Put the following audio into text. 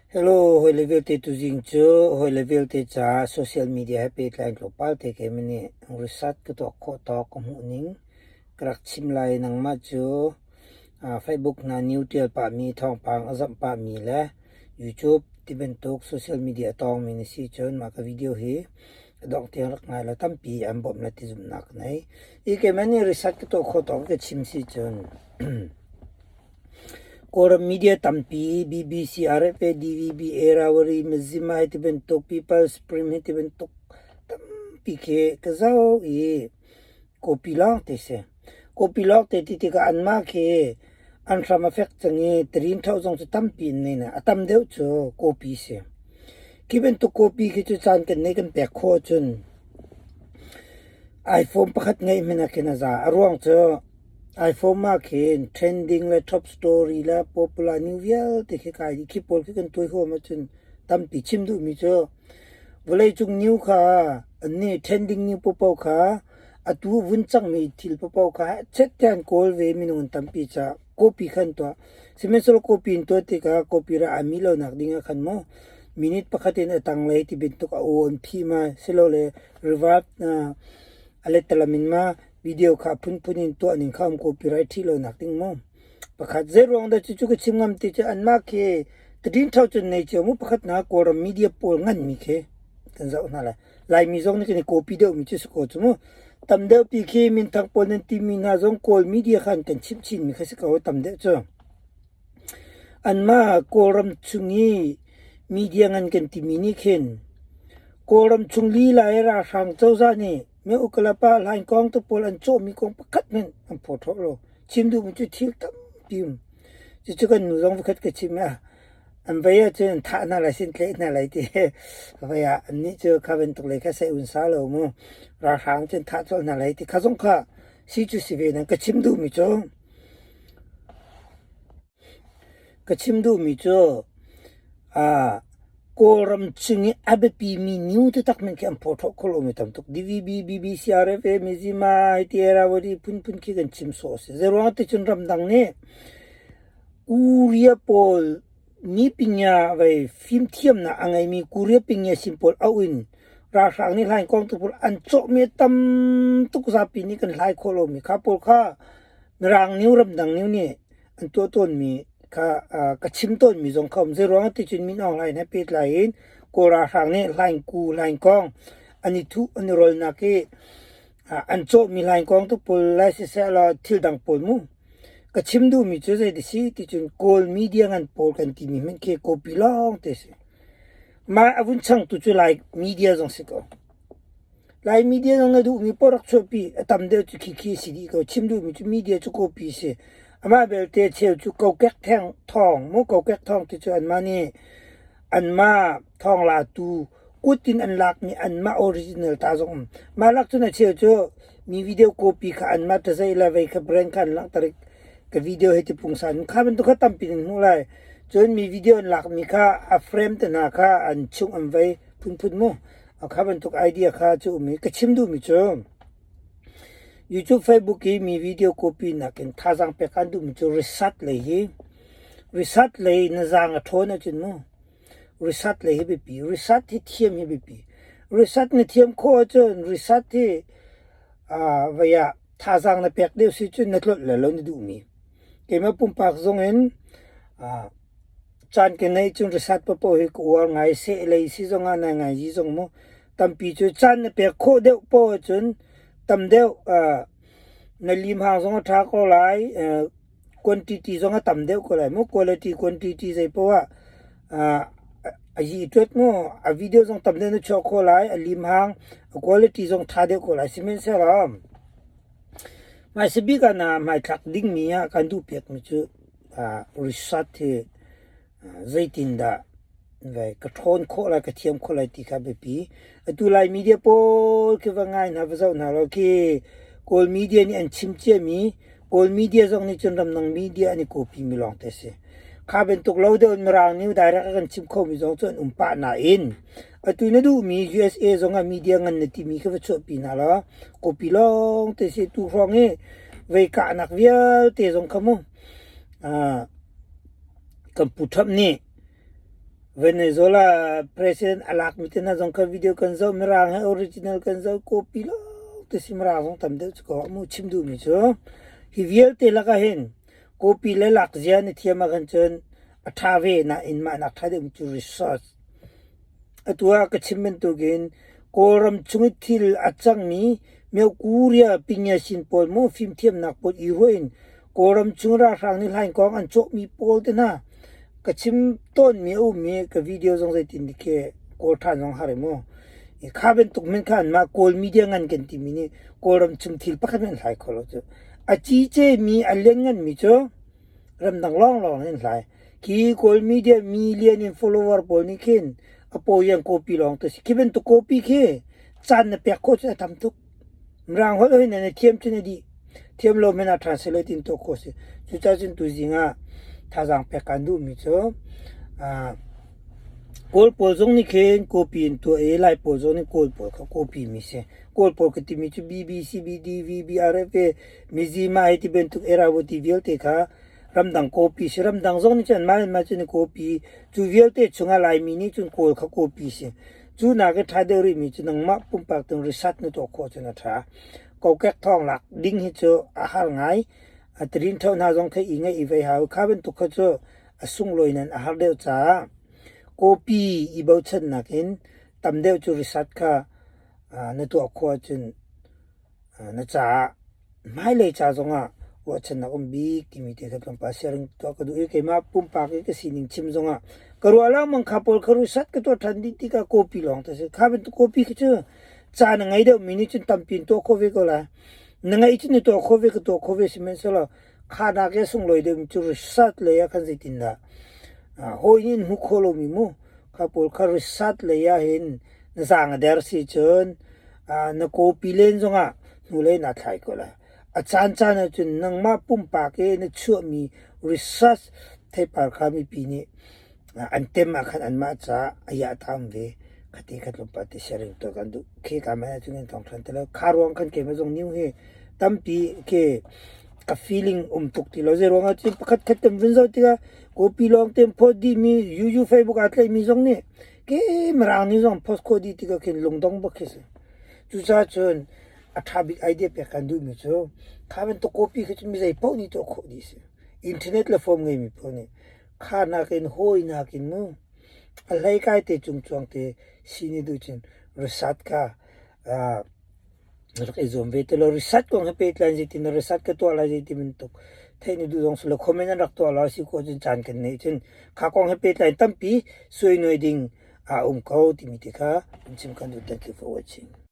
Hello, hawile vialte tuzing cu hawile vialte caah social media he pehtlai in tlawmpal te keimah nih research ka tuah khawh tawk ka hmuh ning ka rak chim lai. Nangmah cu Facebook hna new ṭial pahmi, thawngpang a zamh pahmi le YouTube tibantuk social media a tawngmi na si cun mah ka video hi a dongh tiang rak ngai law tampi an bawmh lai ti zumhnak ka ngei. Hi keimah nih research ka tuah khawh tawk ka chim si cun Kawlram media tampi BBC, RFA, DVB, Irrawaddy, Mizzima hei ti bantuk, People's Supreme hei ti bantuk tampi khi ka zoh i copy lawng te si. Copy lawng te ti tikah anmah khi an hram a fek cang i tarin ṭhoh zong cu tampi an nei na a tam deuh cu copy si. Khi bantuk copy khi cu caan kan nei kan pek khawh ahcun iPhone pakhat ngeih hmanh ah khin a za. A ruang cu iPhone ah khin trending le top story le popular new vialte khi kai dih. Khi pawl khi kan tuai huam ahcun tampi chim duhmi cu vawleicung new kha annih trending new paohpaoh kha atu vun cangmi thil paohpaoh kha chet te an kawl ve minung an tampi caah copy kha an tuah. Sihmanhsehlaw copy in tuah tikah copy rak aa mi lonak ding ah khan maw minute pakhat in a tanglei ti bantuk a aw an phih ma silole reverb a lettalam in ma video kha a phunphun in tuah ning kha um copyright ṭhih lonak ding mu. Pakhat zeiruang dah cucu ka chim ngam ti cu anmah khi tadin ṭho cun nei cio mu pakhat na Kawlram media pawl nganmi khi kan zoh hna lai. Laimi zong nih kan i copy deuhmi cu si ko cu mu. Tam deuh pi khi minthang pawl nan timi hna zong Kawl media khan kan chimh chinmi kha si ko tam deuh cu. Anmah Kawlram chung i media ngan kan timi nih khin Kawlram chung lila i ralhrang cozah nih Meukalapa hlaingkawng te pawl an cawhmi kong pakhat hmanh an phaw ṭhawh lo. Chim duhmi cu thil tampi um. Cucu kan nu zong voikhat ka chim ah an vei ahcun an thah hna lai sin tlaih hna lai ti vei ah annih cu kha bantuk lei kha sei un sa lo mu. Ralhrang cun thah colh hna lai ti kha zong kha si cu si ve nan ka chim duhmi cu Ka chim duhmi cu Kawlram chung i a biapimi new taktak hmanh khi an phawṭhawh kho lomi tam tuk. DVB, BBC, RFA, Mizzima, hiti Irrawaddy phunphun khi kan chim sawh a si. Zeiruang ah ticun ramdang nih Korea pawl mi pinya vei fimthiamnak a ngeimi Korea pinya sin pawl auh in ralhrang nih hlaingkawng tu pawl an cawhmi a tam tuk zapi nih kan hlai khawh lomi kha pawl kha Mirang new ramdang new nih an tuah tawnmi kha ka chim tawnmi zong kha um. Zeiruang ah ticun Min Aung Hlaing he pehtlai in Kawl ralhrang nih hlaingku hlaingkawng an i thuh an i rolnak i an cawhmi hlaingkawng tu pawl lai siseh law thil dang pawl mu. Ka chim duhmi cu zei ti si ticun Kawl media ngan pawl kan timi hmanh khi copy lawng te si. Mah a vun changtu cu Lai media zong si ko. Lai media zong na duhmi paoh rak chuahpi. A tam deuh cu khikhi a si dih ko. Chim duhmi cu media cu copy a si. Amah belte cheu cu kokek theng thawng mu kokek thawng ti cu anmah nih anmah thawng latu kut in an lakmi anmah original ta zong um. Mah lak cun a cheu cu mi video copy kha anmah ṭazei le vei kha brand kha an langhter i ka video hi ti pungsan kha bantuk kha tampi in hmuh lai. Cun mi video an lakmi kha a frame te hna kha an chung an vei phunphun mu. Kha bantuk idea kha cu um i ka chim duhmi cu YouTube, Facebook i mi video copy nakin thazaang pek aan duhmi cu research lei hi research lei na zaang a ṭhawn ahcun mu research lei hi biapi research hi thiam hi biapi research na thiam khawh ahcun research hi vei ah thazaang na pek deuh si cun na tlolh le lo na duhmi keimah pumpak zong in Caan ka ngeih cun risat paohpaoh hi ka uar ngai. Seh lei si zongah nai ngai zi zong mu. Tampi cu caan na pek khawh deuh poah ahcun tam deuh na limhang zong a ṭha ko lai. Quantity zong a tam deuh ko lai mu. Quality, quantity zei poah ah a yi ṭuat mu. A video zong tam deuh na chuah khawh lai. A limhang, a quality zong ṭha deuh ko lai. Sihmanhsehlaw hmaisa bik ah na hmaithlak dingmi ah kan duh piakmi cu Research hi zeitindah ka ṭhawn khawh lai, ka thiam khawh lai ti kha a biapi. Atu Lai media pawl khi va ngai hna, va zoh hna law khi Kawl media nih an chim ciami, Kawl media zong nih cun ramdang media an i copy mi lawngte a si. Kha bantuk lo deuh in Mirang nih direct a kan chim khomi zong cu an um pah nain atu na duhmi USA zong ah media ngan na timi kha va chuahpi hna law copy lawngte si. Tu hrawng i vei kahnak vialte zong kha mu kan Pu Trump nih. Venezuela president a lakmi te hna zong kha video kan zoh, Mirang he original kan zoh, copy lawng te si Mirang zong tam deuh cu ko mu chim duhmi cu hi vialte lakah hin copy le lak zia na thiam ahkhan cun a ṭha ve nain mah nak ṭha deuh cu research. Atu ah ka chim bantukin Kawlram chung i thil a cangmi Myo Korea Pinyasin pawl maw fimthiamnak pawl i ruah in Kawlram chung ralhrang nih hlainkawng an cawhmi pawl te hna ka chim tawnmi a um i ka video zong zeitin dik khi kawl ṭhan zong har i mu. Kha bantuk men kha anmah Kawl media ngan kan timi nih Kawlram chung thil pakhat hmanh hlai kho lo cu. A cice mi a lianngan mi cu ramdang lawnglawng in hlai. Khi Kawl media million in follower pawl nih khin a pawi an copy lawng te si. Khi bantuk copy khi caan na pek khawh cu a tam tuk. Mirang holh hin na thiam cun a dih. Thiam lo men ah translate in tuah khawh si. Cucaah cun tuzing ah thazaang pek kaan duhmi cu Kawl pawl zong nih khin copy in tuah i Lai pawl zong nih Kawl pawl kha copy mi si. Kawl pawl ka timi cu BBC, BDV, BRFA, Mizima hei ti bantuk Erawati vialte kha ramdang copy si. Ramdang zong nih cun anmah le anmah cun copy. Cu vialte chungah Laimi nih cun Kawl kha copy si. Cu nak i ṭha deuh rihmi cu nangmah pumpak tung research na tuah khawh cun a ṭha. Kokek thawng lak ding hi cu a har ngai. A tirin ṭho hna zong kha i ngaih i vei hau. Kha bantuk kha cu a sunglawi nan a har deuh caah copy i bochannak in tam deuh cu research kha na tuah khawh ahcun na caah hmailei ca zongah ruahchannak um bik timi te kha tlawmpal sharing tuah ka duh i keimah pumpak i ka sining chim zongah ka ruah lengmang kha pawl kha research ka tuah ṭhan dih tikah copy lawng te si. Kha bantuk copy khi cu ca na ngei deuhmi nih cun tampi in tuah khawh ve ko lai. Na ngeih cun na tuah khawh ve ka tuah khawh ve sihmanhsehlaw kha nak i a sunglawi deuhmi cu research lei ah khan zeitindah hawi nih an hmuh khawh lomi mu kha pawl kha research lei ah hin na zaang a der si cun na copy len zongah hnulei naa thlai ko lai. A caancaan ahcun nangmah pumpak i na chuahmi research theipar kha mipi nih an tem ah khan anmah caah a iah tam ve. Khati kha tlawmpal te sharing tuah kan duh. Khi ka mah ahcun kan thawng ṭhan ti lo. Kha ruang khan keimah zong new hi tampi khi ka feeling um tuk ti lo. Zei ruang ahcun pakhat khat kan vun zoh tikah copy lawng te post dihmi UU Facebook aa tlaihmi zong nih ke Mirang nih zong post khawh dih tikah khin lungdong bak khi si. Cucaah cun a ṭha bik idea pek kan duhmi cu kha bantuk copy khi cu mi zei paoh nih tuah khawh dih si. Internet le phone ngeimi paoh nih kha nakin hawi nakin mu a hlei kai te cungcuang te si nih duh cun research kha rak i zuam ve ti law research kong he pehtlai in zeitin research ka tuah lai zeiti bantuk theih na duh zong si lo comment an rak tuah lo si khawh cun caan kan neih cun kha kong he pehtlai in tampi suainuai ding a um ko timi te kha in chim kan duh. Thank you for watching.